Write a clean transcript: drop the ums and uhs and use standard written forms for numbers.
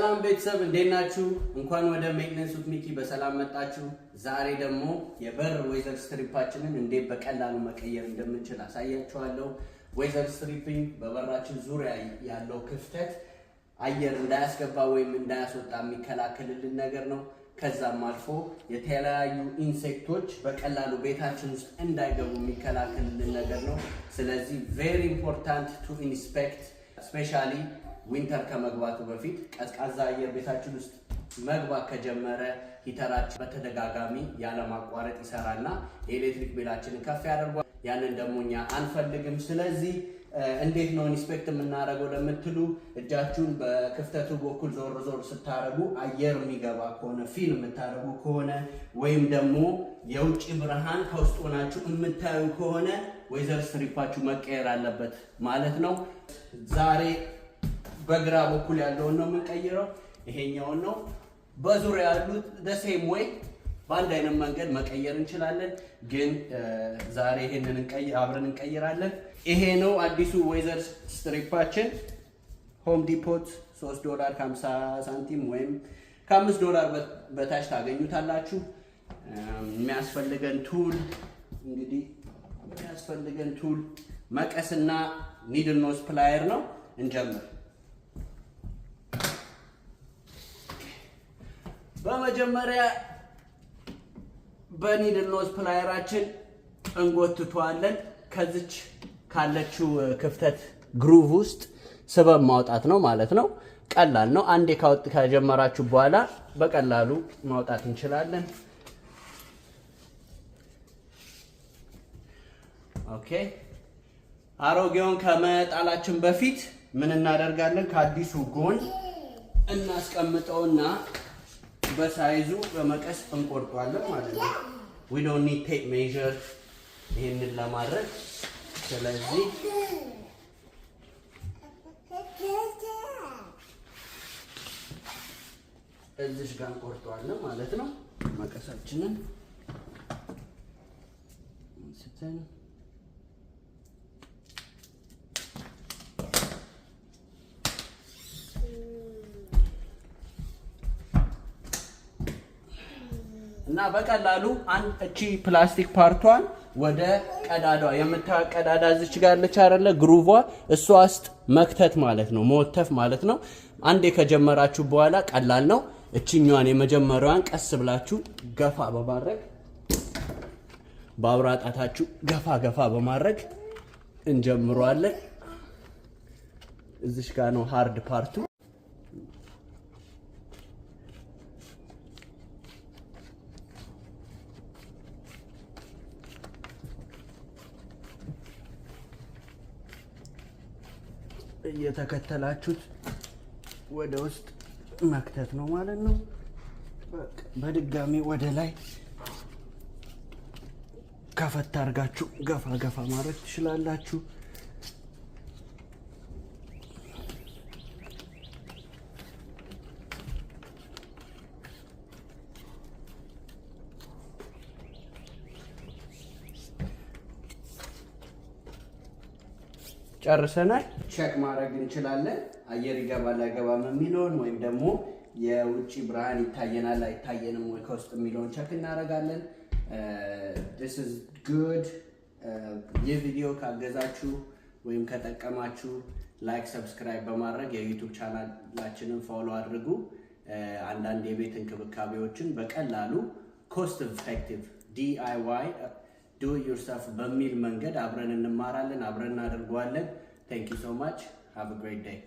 ሰላም ቤተሰብ፣ እንዴት ናችሁ? እንኳን ወደ Maintenance with ሚኪ በሰላም መጣችሁ። ዛሬ ደግሞ የበር weather strip ኣችንን እንዴት በቀላሉ መቀየር እንደምንችል አሳያችኋለሁ። Weather stripping በበራችን ዙሪያ ያለው ክፍተት አየር እንዳያስገባ ወይም እንዳያስወጣ የሚከላከልልን ነገር ነው። ከዛም አልፎ የተለያዩ insect ኦች በቀላሉ ቤታችን ውስጥ እንዳይገቡ የሚከላከልልን ነገር ነው። ስለዚህ very important to inspect, especially winter ከመግባቱ በፊት። ቀዝቃዛ አየር ቤታችን ውስጥ መግባት ከጀመረ heater ኣችን በተደጋጋሚ ያለማቋረጥ ይሰራና የኤሌክትሪክ bill ኣችንን ከፍ ያደርጓል። ያንን ደግሞ እኛ አንፈልግም። ስለዚህ እንዴት ነው inspect የምናደርገው ለምትሉ፣ እጃችሁን በክፍተቱ በኩል ዞር ዞር ስታደርጉ አየር የሚገባ ከሆነ፣ feel የምታደርጉ ከሆነ፣ ወይም ደግሞ የውጭ ብርሃን ከውስጥ ሆናችሁ የምታዩ ከሆነ weather strip ኣችሁ መቀየር አለበት ማለት ነው። ዛሬ በግራ በኩል ያለውን ነው የምንቀይረው፣ ይሄኛውን ነው። በዙሪያ ያሉት the same way በአንድ አይነት መንገድ መቀየር እንችላለን፣ ግን ዛሬ ይሄንን አብረን እንቀይራለን። ይሄ ነው አዲሱ weather strip ኣችን። Home Depot 3 ዶላር ከ50 ሳንቲም ወይም ከ5 ዶላር በታች ታገኙታላችሁ። የሚያስፈልገን tool እንግዲህ የሚያስፈልገን tool መቀስና needle nose plier ነው። እንጀምር። በመጀመሪያ በ needle nose plier ኣችን እንጎትተዋለን። ከዚች ካለችው ክፍተት groove ውስጥ ስበን ማውጣት ነው ማለት ነው። ቀላል ነው። አንዴ ካወጥ ከጀመራችሁ በኋላ በቀላሉ ማውጣት እንችላለን። Okay፣ አሮጌውን ከመጣላችን በፊት ምን እናደርጋለን? ከአዲሱ ጎን እናስቀምጠውና በ size ኡ በመቀስ እንቆርጠዋለን ማለት ነው። We don't need tape measure ይሄንን ለማድረግ። ስለዚህ እዚሽ ጋር እንቆርጠዋለን ማለት ነው። መቀሳችንን አንስተን እና በቀላሉ አንድ እቺ ፕላስቲክ part ኧን ወደ ቀዳዷ፣ የምታዩት ቀዳዳ እዚች ጋር ያለች አይደለ groove ዋ፣ እሷ ውስጥ መክተት ማለት ነው፣ መወተፍ ማለት ነው። አንዴ ከጀመራችሁ በኋላ ቀላል ነው። እችኛዋን የመጀመሪያዋን ቀስ ብላችሁ ገፋ በማድረግ፣ በአውራ ጣታችሁ ገፋ ገፋ በማድረግ እንጀምረዋለን። እዚሽ ጋር ነው hard part ኡ። እየተከተላችሁት ወደ ውስጥ መክተት ነው ማለት ነው። በድጋሚ ወደ ላይ ከፈት አድርጋችሁ ገፋ ገፋ ማድረግ ትችላላችሁ። ጨርሰናል። Check ማድረግ እንችላለን። አየር ይገባል አይገባም የሚለውን ወይም ደግሞ የውጭ ብርሃን ይታየናል አይታየንም ወይ ከውስጥ የሚለውን check እናደርጋለን። This is good። ይህ ቪዲዮ ካገዛችሁ ወይም ከጠቀማችሁ like፣ subscribe በማድረግ የ YouTube channel ኣችንን follow አድርጉ። አንዳንድ የቤት እንክብካቤዎችን በቀላሉ cost effective DIY, do yourself በሚል መንገድ አብረን እንማራለን፣ አብረን እናደርገዋለን። Thank you so much. Have a great day.